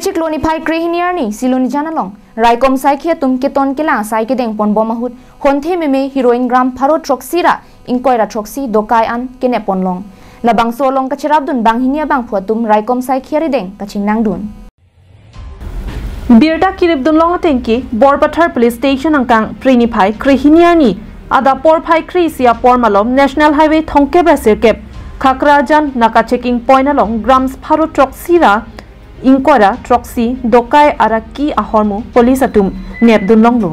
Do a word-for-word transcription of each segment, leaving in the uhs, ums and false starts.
Chiklo niphai krehini arni Silonijan along raikom saikhi atum keton kelang asai kedeng ponbom ahut honthe meme heroin gram pharo throksi ra ingkoi ra throksi dokai an kenep ponlong. Labangso along kacherapdun banghini abangphu atum raikom saikhi arideng kachingnangdun. Birta kiripdunlong atengke Borpathar Police Station angkang phre niphai krehini arni adap porphai kre-isi apor malom National Highway thomkep ra sirkep Khakrajan naka checking point along grams pharo throksi ra ingkoi ra throksi dokai araki ahormu police atum nepdunlonglo.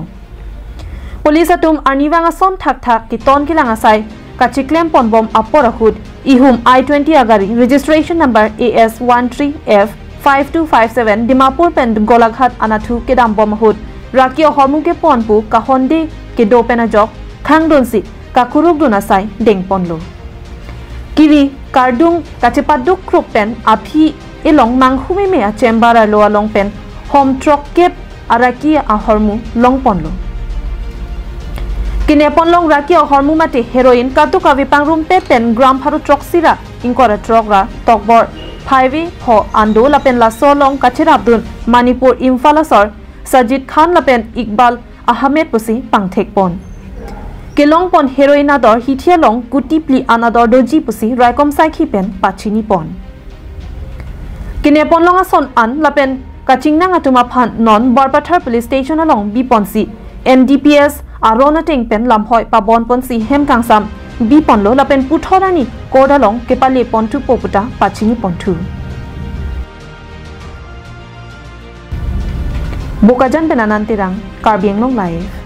Police atum arnivang ason thakthak keton kelang asai kachiklem ponbom apor ahut ihum I twenty agari registration number A S one three F five two five seven Dimapur pen Golaghat anathu kedambom ahut raki ahormu kepon pu kahonde kedo pen ajok khangdunsi kakurukdun asai dengponlo. Kiri kardung kachepaduk krup pen aphi elong manghu meme achembar arlo along pen hom throkkep araki ahormu longponlo. Kenep ponlong raki ahormu mate heroin kaduk kave pangrumpet pen gram pharo throksi ra ingkoi ra throk ra tokbor phaive ho ando lapen laso along kacherapdun Manipur Imphal asor Sajid Khan lapen Iqbal Ahmed pusi pangthekpon. Kelongpon heroin ador hithi along kuti phli an ador doji pusi raikom saikhi pen pachinipon. Kenep ponlong ason an lapen kachingnang atum aphan non Borpathar Police Station along biponsi M D P S aron ateng pen lamhoi pabonponsi hem kangsam biponlo lapen puthot arni court along kepale ponthupo puta pachiniponthu. Bokajan pen Anand Terang, Karbi Anglong Live.